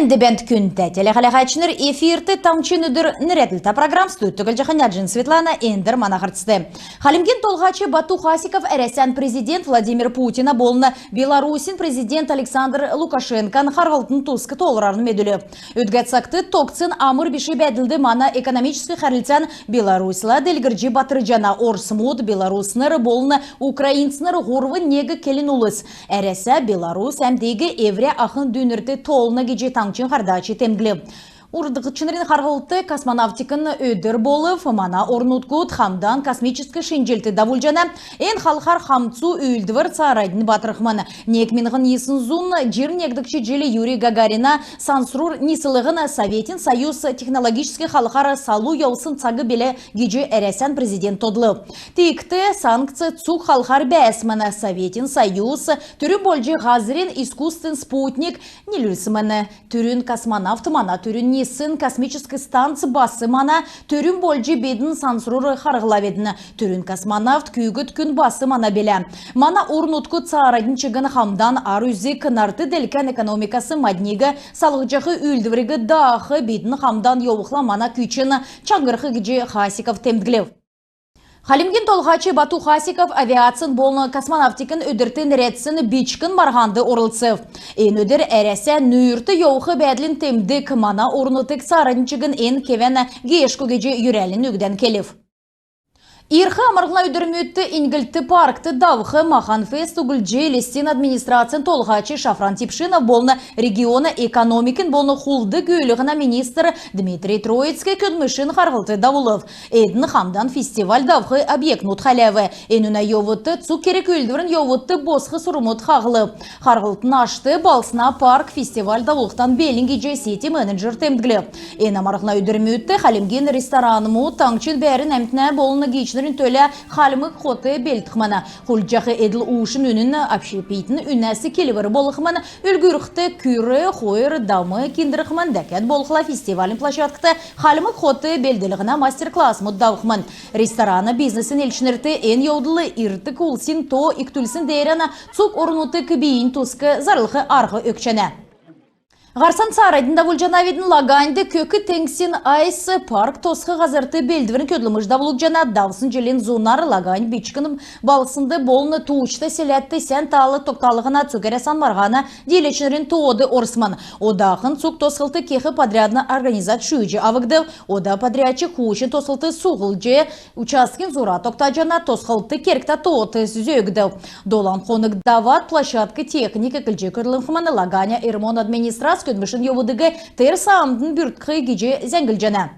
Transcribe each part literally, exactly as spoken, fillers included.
Бәәнт, күндтә телехәләһәчнр! Эфирт «Таңһчин өдр» нерәдлтә программ. Студьд Түглҗәһин Нәҗин Светлана. Эндр мана һарцд. Хальмгин Толһач Бату Хасиков Әрәсән президент Владимир Путина болн Беларусин президент Александр Лукашенкан харһлтын туск тоолврарн медүлв. Өдгә цагт тогтсн амр биш бәәдлд мана экономическ хәрлцән Беларусьла делгрҗ батрҗана. Орсмуд, белоруснр болн украинцнр — һурвн нег келн улс. Әрәсә, Беларусь әмтиг эврә ахн дүүнрт тоолна гиҗ таңһчин һардач темдглв. Урдкчнрин харһлтд Космонавтикин өдр болв. Мана орн-нутгуд хамдан космическ шинҗллт давулҗана. Эн халхар хамцу үүлдвр цааранднь батрхмн. Нег миңһн йисн зун җирн негдгч җил Юрий Гагарина сансрур нислһн Советин Союз технологическ халхар салу йовсн цаг билә гиҗ Әрәсән президент тодлв. Тиигхд санкц цуг халхар бәәсмн. Советин Союз түрүн болҗ һазрин искусственн спутник нилүлсмн. Түрүн космонавт мана, түрүн ниссн космическ станц бас мана. Түрүн болҗ бидн сансрур харһлавидн. Түрүн космонавт күүкд күн бас мана билә. Мана орн-нутгуд цааранднь чигн хамдан ар үзг, нарт делкән экономикас мадниг салһҗах үүлдвриг даах, бидн хамдан йовхла мана күчн чаңһрх гиҗ Хасиков темдглв. Хальмгин Толһач Бату Хасиков авиацин болн космонавтикин өдрт нерәдсн бичкн марһанд орлцв. Эн өдр Әрәсән нүүрт йовх бәәдлин темдг. Мана орн-нутг цааранднь чигн эн кевән геешго гиҗ йөрәлин үгдән келв. Ирх амрлһна өдрмүдт «Иньгллт» паркт давх «Махан-фест» углҗ Элстин администрацин толһач Шафран Тепшинов болн региона экономикин болн хулд-гүүлһнә министр Дмитрий Троицкий көдлмшин харһлт давулв. Эдн хамдан фестиваль давх объектнуд хәләв. Энүнә йовудт цуг керг-үүлдврин йовудт босх сурврмуд хаһлв. Харһлтын ашт балһсна парк фестиваль давулхдан белн гиҗ сити-менеджер темдглв. Эн амрлһна өдрмүдт Хальмгин ресторанмуд таңһчин бәәрн әмтнә болн гиичнрин төлә хальмг хот белдхмн. Хулдҗах эдл-уушин үнн общепитин үнәс килвр болхмн. Үлгүрлхд, күр хойр дам кийндрхмн. Дәкәд болхла фестивалин площадкд хальмг хот белдлһнә мастер-классмуд давхмн. Ресторана бизнесин элчнрт эн йовдл ирдг улсин то икдүлсн деерән цуг орн-нутгт бийиннь туск зарлх арһ өгчәнә. Һарцан цааранднь давулҗанавидн. Лаганьд «Көк теңгсин айс» парк тосх һазрт белдврин көдлмш давулгдҗана. Давсн җилин зунар Лагань бичкн балһснд болн тууҗта селәдт сән тал тогталһна цуг Әрәсән марһана дииләчнрин тоод орсмн. Одахн цуг тосхлт кех подрядн организац шүүҗ авгдв. Ода подрядчик хуучн тосхлт суглҗ, участкин зура тогтаҗана, тосхлтд кергтә тоот зөөгдв. Долан хонг давад площадкд техник эклҗ көдлхмн. Лаганя РМО-н администрац көдлмшин йовудыг тер саамдан бүрткх гиҗ зәңглҗәнә.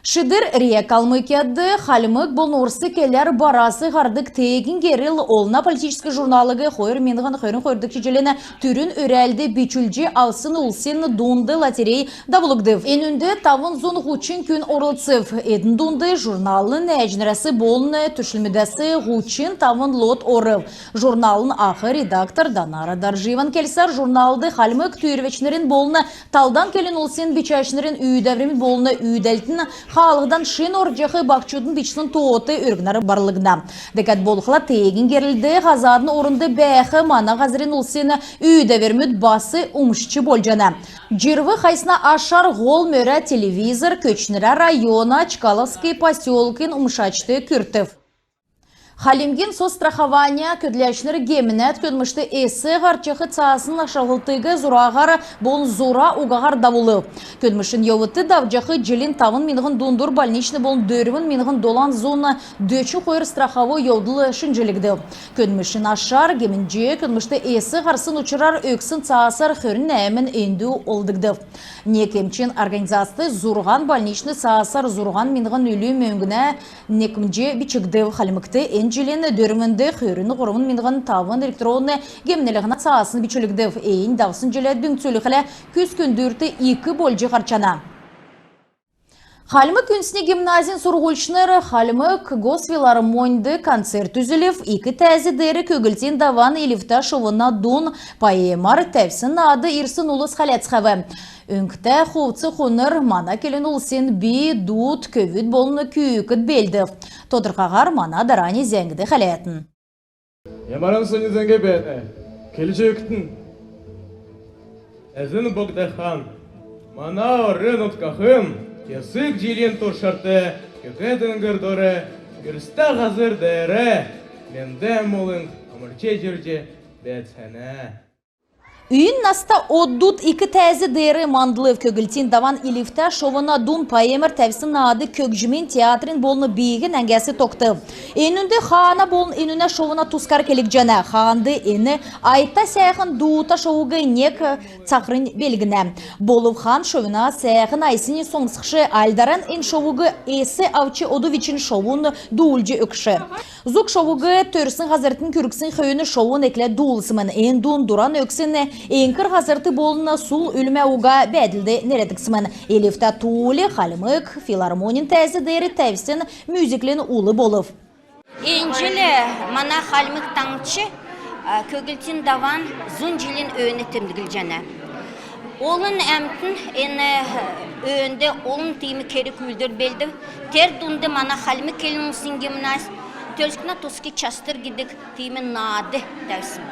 Шидр РИА Калмыкияд хальмг болн орс келәр барас һардг «Теегин герл» олна политическ журналыг хойр миңһн хөрн хойрдгч җилин түрүн өрәлд бичүлҗ авсн улсин дунд лотерей давулгдв. Энүнд тавн зун һучн күн орлцв. Эдн дунд журналын нәәҗнрәс болн түшлмүдәс һучн тавн лот орв. Журналын ах редактор Данара Даржиеван келсәр, журналд хальмг түүрвәчнрин болн талдан келн улсин бичәчнрин үүдәврмүд болн үүдәлтин хаалһдан шин орҗах баһчудын бичсн тоот өргнәр барлгдна. Дәкәд болхла, «Теегин герлд» һазадын орнд бәәх мана һазрин улсин үүдәврмүд бас умшҗ болҗана. Җирв хайсна ашар һол мөрә телевизор Көтчнрә района Чкаловский поселкин умшачд күртв. Хальмгин соцстрахования көдләчнр гемнәд көдлмшт эс һарчах цаасн ашһлтыг зураһар болн зура угаһар давулв. Көдлмшин йовудт давҗах җилин тавн миңһн дундур больничн болн дөрвн миңһн долан зун дөчн хойр страховой йовдл шинҗлгдв. Көдлмшин ашар гемнҗ көдлмшт эс һарсн учрар өгсн цаасар хөрн нәәмн эндү олдгдв. Нег эмчин организацд зурһан больничн цаасар зурһан миңһн үлү мөңгнә некмҗ бичгдв. Хальмгт эн җилин дөрвнд хөрн һурвн миңһн тавн электронн гемнлһнә цаасн бичүлгдв. Эннь давсн җиллә дүңцүлхлә, күз күндүрт ик болҗ һарчана. Хальмг үндсни гимназин сурһульчнр Хальмг госфилармоньд концерт үзүлв. Ик тәәз деер «Көглтин даван илвтә шовуна дун» поэмар тәвсн наад ирсн улс хәләцхәв. Өңгтә хувц-хунр, мана келн улсин би, дуд, көвүд болн күүкд белдв. Тодрхаһар мана дарани зәңгд хәләтн. Ямаран соньн зәңг бәәнә, келҗ өгтн. Эзн Богдхан, мана орн-нутгахн Кесг җилин туршарт Көк теңгр дор, герстә һазр деер менд-молһнь амрч җирһҗ бәәтн. Үйн наста оддуд ик тәәз деер мандлв. Көглтин Даван Илвтә шовуна дун поэмар тәвсн наад көгҗмин театрин болн бииһин әңгәс тогтв. Энүнд хаана болн энүнә шовуна тускар келгдҗәнә. Хаанд эн айта сәәхн дуута шовуг нег цахрнь белдгнә. Болв хан шовуна сәәхн айснь соңсхш, альдаран эн шовуг эс авч одв чигн шовун дуулҗ өгш. Зуг шовуг төрсн һазртнь күргсн хөөн шовун экләд дуулсмн. Эн дун дуран өгсн эңкр һазрт болн сул үлмә уга бәәдлд нерәдгдсмн. Илвтә Тууль Хальмг филармонин тәәз деер тәвсн мюзиклин ул болв. Эн җил мана Хальмг Таңһч, а, Көглтин Даван зун җилин өөн темдглҗәнә. Олн әмтн эн, э, өөнд олн тиим керг-үүлдвр белдв. Тер дунд мана хальмг келн улсин гимназь «Төрскнә туск частр» гидг тиим наад тәвсн.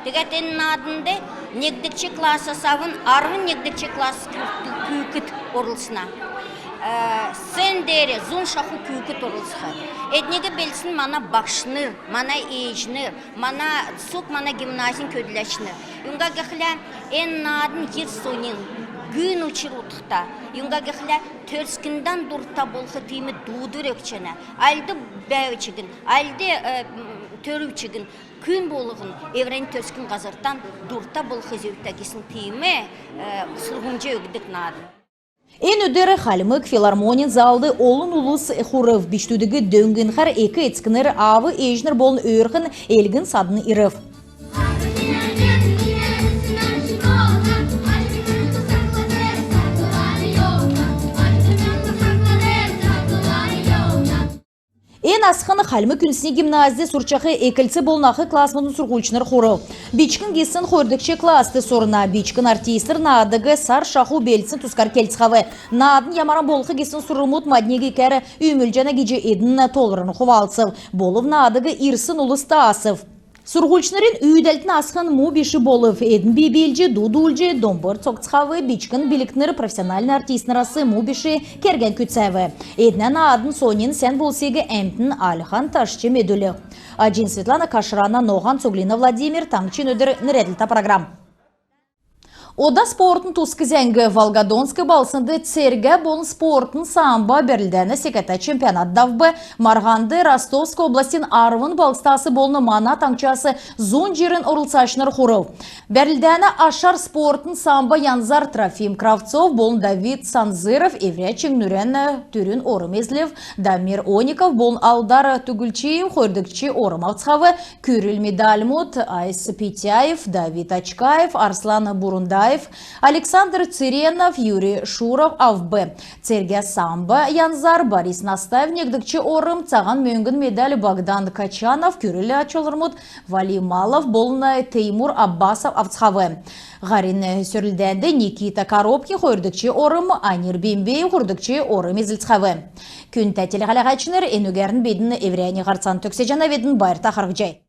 Тегәд эн нааднд негдгч классас авн арвн негдгч класс күүкд орлцна. Э, сцен деер зун шаху күүкд орлцх. Эдниг белдсн мана багшнр, мана ээҗнр, мана, цуг мана гимназин көдләчнр. Юңгад гихлә эн наадн йир соньн, гүн учр утхта. Юңгад гихлә төрскндән дурта болх тиим дуудвр өгчәнә. Альд бәәв чигн, альд, э, м, төрв чигн, күн болһн эврәннь төрскн һазртан дурта болх зөвтә гисн тиим, э, сурһмҗ өгдг наадн. Эн өдр Хальмг филармонин залд олн улс хурв. Бичкдүдиг дөңнхәр эк-эцкнр, аав-ээҗнр болн өөрхн элгн-садн ирв. Эн асхн Хальмг үндсни гимназьд сурчах эклц болн ах классмудын сурһульчнр хурв. Бичкн гисн хойрдгч класст сурна. Бичкн артистнр наадыг сар шаху белдсн тускар келцхәв. Наадн ямаран болх гисн сурврмуд мадниг икәр үүмүлҗәнә гиҗ эдн тоолврарн хувалцв. Болв наадыг ирсн улс таасв. Сурһульчнрин үүдәлтнь асхн му биш болв. Эдн би биилҗ, ду дуулҗ, домбр цогцхав. Бичкн билгтнр профессиональн артистнрәс му биш кергән күцәв. Эднә наадн соньн сән болсиг әмтн альхан ташч медүлв. Аҗин Светлана, Кашрана Ноһан, Цуглина Владимир, «Таңһчин өдр» нерәдлтә программ. Ода спортын туск зәңг. Волгодонск балһснд цергә болн спортын самбо бәрлдәнә секәтә чемпионат давв. Марһанд Ростовск областин арвн балһсдас болн мана таңһчас зун җирн орлцачнр хурв. Бәрлдәнә ашар спортын самбо янзар Трофим Кравцов болн Давид Санзыров эврә чиңнүрән түрүн орм эзлв. Дамир Оников болн Алдар Тугульчиев хойрдгч орм авцхав. Күрл медальмуд Айс Петяев, Давид Ачкаев, Арслан Бурундаев, Александр Цыренов, Юрий Шуров авв. Цергә самбо янзар Борис Настаев негдгч орм, цаһан мөңгн медаль Богдан Качанов, күрл ачлврмуд Вали Малов болн Теймур Аббасов авцхав. Һарин сөрлдәнд Никита Коробкин хойрдгч орм, Анир Бембеев хойрдгч орм эзлцхәв. Күндтә телехәләгчнр, энүгәрн бидн эврәннь һарцан төгсәҗәнәвидн. Байрта харһцхай.